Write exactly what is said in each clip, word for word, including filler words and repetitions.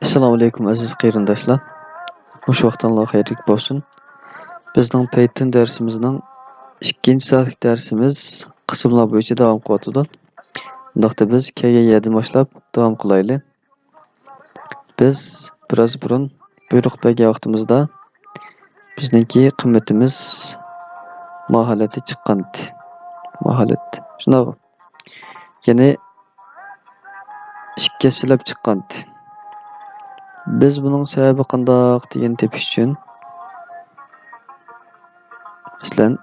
ئەسسالامۇ ئەلەيكۇم، ئەزىز قېرىنداشلار. مۇشۇ ۋاقتىڭلار خەيرلىك بولسۇن. بىزنىڭ پەيتۇن دەرسىمىزنىڭ ئىككىنچى سائەتلىك دەرسىمىز قىسىملار بويىچە داۋام قىلىۋاتىدۇ. ئۇنداقتا بىز كەلگەن يەردىن باشلاپ داۋام قىلايلى. بىز بىراز بۇرۇن بۇيرۇق بەرگەن ۋاقتىمىزدا بىزنىڭكى قىممىتىمىز ما ھالەتتە چىققانىدى. ما ھالەتتە. شۇنداقغۇ؟ يەنى ئىككى ھەسسىلەپ چىققانىدى. بىز بۇنىڭ سەۋەبى قانداق دېگەننى تېپىش ئۈچۈن، مەسىلەن،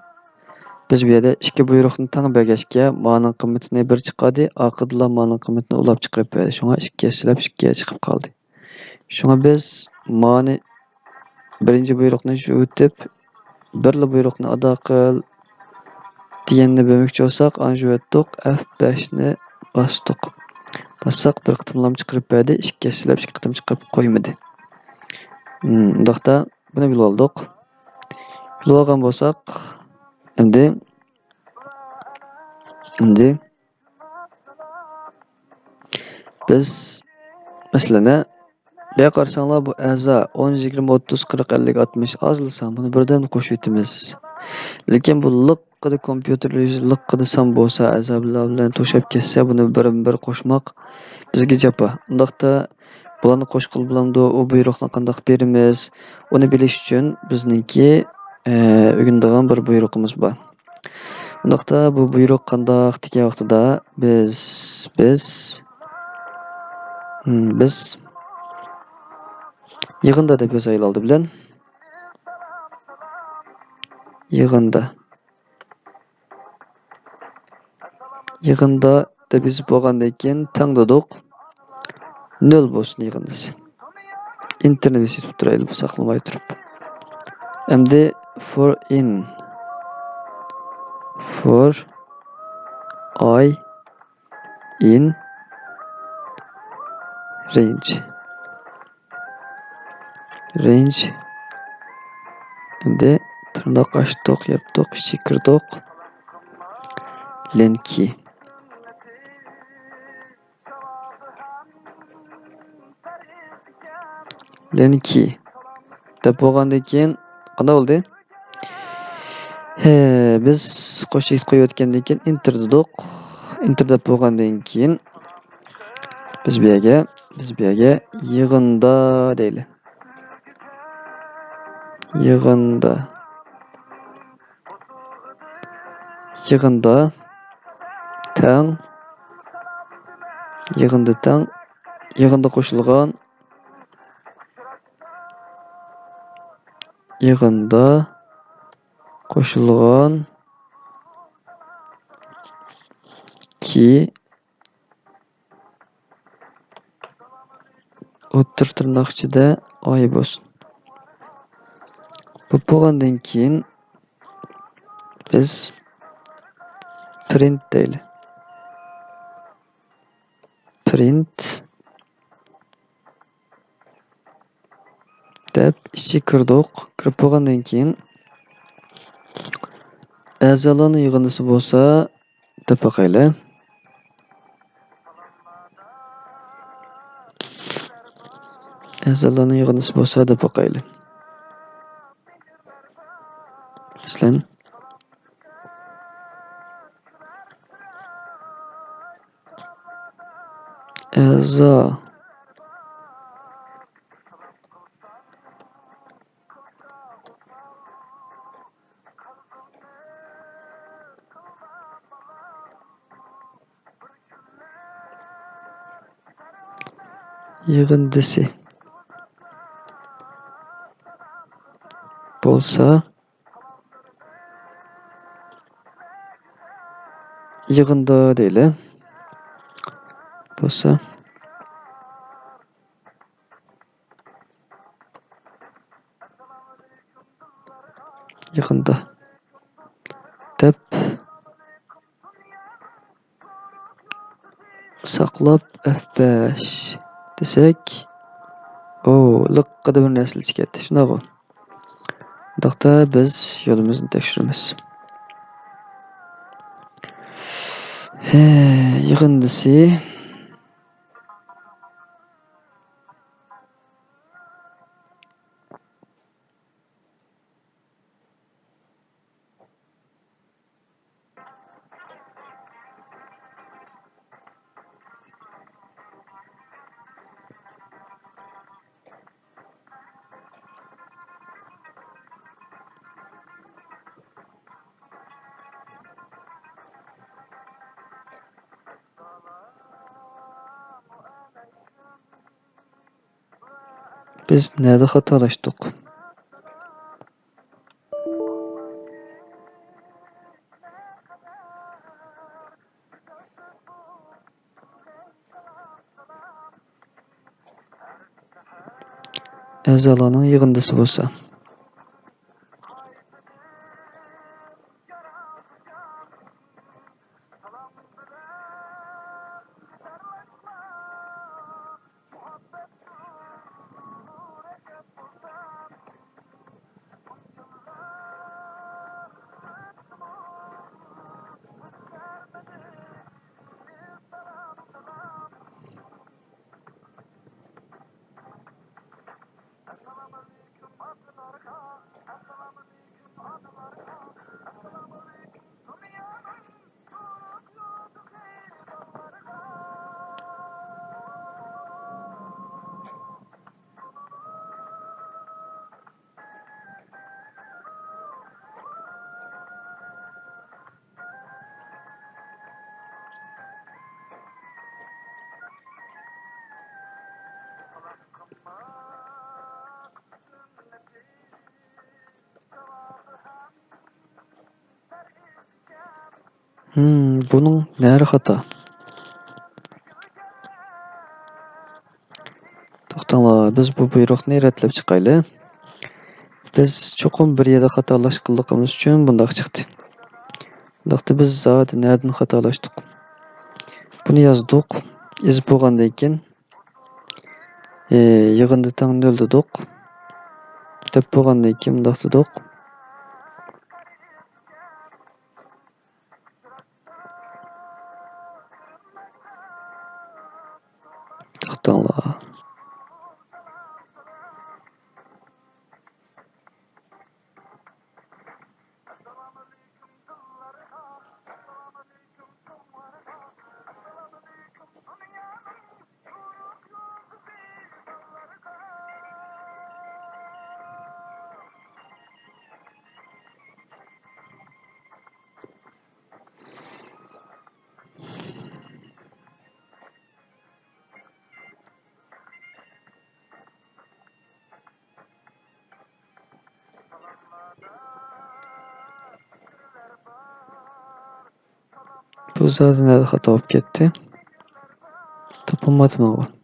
بىز بۇ يەردە ئىككى بۇيرۇقنى تەڭ بەرگەچكە، مانىڭ قىممىتىنى بىر چىقاردى، ئارقىدىنلا مانىڭ قىممىتىنى ئۇلاپ چىقىرىپ بەردى. شۇڭا ئىككى ھەسسىلەپ ئىككىگە چىقىپ قالدى. شۇڭا بىز مانى بىرىنچى بۇيرۇقنى يۇۋۇتۇپ، بىرلا بۇيرۇقنى ئادا قىل دېگەننى بەرمەكچى بولساق، ئانا يۇۋۇتتۇق، ئەف بەشنى باستۇق. باسساق، بىر قېتىملام چىقىرىپ بەردى، ئىككى ھەسسىلەپ ئىككى قېتىم چىقىرىپ قويمىدى. ھىم، ئۇنداقتا بۇنى بىلىۋالدۇق. بىلىۋالغان بولساق، ئەمدى، ئەمدى بىز، مەسىلەن، بۇ يەرگە قارىساڭلار، بۇ ئەزا ئون، يىگىرمە، ئوتتۇز، قىرىق، ئەللىك، ئاتمىش، ئازلىسا بۇنى بىردەم قوشۇۋېتىمىز. لېكىن بۇ لىققىدە كومپيۇتېر يۈزى، لىققىدە سان بولسا، ئەزالار بىلەن توشۇپ كەتسە، بۇنى بىرمۇ بىر قوشماق بىزگە جاپا. ئۇنداقتا بۇلارنى قوشقىلى بولامدۇ؟ ئۇ بۇيرۇقنى قانداق بېرىمىز؟ ئۇنى بىلىش ئۈچۈن بىزنىڭكى، ئە، ئۆگىنىدىغان بىر بۇيرۇقىمىز بار. ئۇنداقتا بۇ بۇيرۇق قانداق دېگەن ۋاقتىدا بىز، بىز، ھىم، بىز يىغىندا دەپ يازايلى ئالدى بىلەن. يىغىندا. يىغىندا دەپ يېزىپ بولغاندىن كېيىن تەڭ دېدۇق. نۆل بولسۇن يىغىندىسى. ئېنتېرنى بېسىپ تۇرايلى، بۇ ساقلىماي تۇرۇپ. ئەمدى for in، for i in range. Range. ئەمدى تىرناق ئاچتۇق، ياپتۇق، ئىچىگە كىردۇق. Len key. Len key دەپ بولغاندىن كېيىن قانداق بولدى؟ ھە، بىز قوشۇپ قويۇۋەتكەندىن كېيىن ئېنتېر دېدۇق. ئېنتېر دەپ بولغاندىن كېيىن بىز بۇ يەرگە، بىز بۇ يەرگە يىغىندا دەيلى. يىغىندا. يىغىندا تەڭ. يىغىندا تەڭ. يىغىندا قوشۇلغان. يىغىندا قوشۇلغان key ئوتتۇرا تىرناق ئىچىدە i بولسۇن. بۇ بولغاندىن كېيىن بىز print دەيلى. Print دەپ ئىچىگە كىردۇق. كىرىپ بولغاندىن كېيىن ئەزالارنىڭ يىغىندىسى بولسا دەپ باقايلى. ئەزالارنىڭ يىغىندىسى بولسا دەپ باقايلى. مەسىلەن، ئەزا. يىغىندىسى بولسا، يىغىندا دەيلى. بولسا، يىغىندا دەپ ساقلاپ ئەف بەش دېسەك، ئو، لىققىدە بىر نەرسىلەر چىقىپ كەتتى، شۇنداقغۇ؟ ئۇنداقتا بىز يولىمىزنى تەكشۈرىمىز. ھە، يىغىندىسى. بىز نەدە خاتالاشتۇق؟ ئەزالارنىڭ يىغىندىسى بولسا. ھىم، بۇنىڭ نەرى خاتا؟ توختاڭلار، بىز بۇ بۇيرۇقنى رەتلەپ چىقايلى. بىز چوقۇم بىر يەردە خاتالاشقانلىقىمىز ئۈچۈن بۇنداق چىقتى. بۇنداقتا بىز زادى نەدىن خاتالاشتۇق؟ بۇنى يازدۇق. ئىز بولغاندىن كېيىن، ئى، يىغىندا تەڭ نۆل دېدۇق. دەپ بولغاندىن كېيىن مۇنداق دېدۇق. توختاڭلار. بۇ زادى نەدە خاتا بولۇپ كەتتى؟ تاپالمايتتىم بۇ.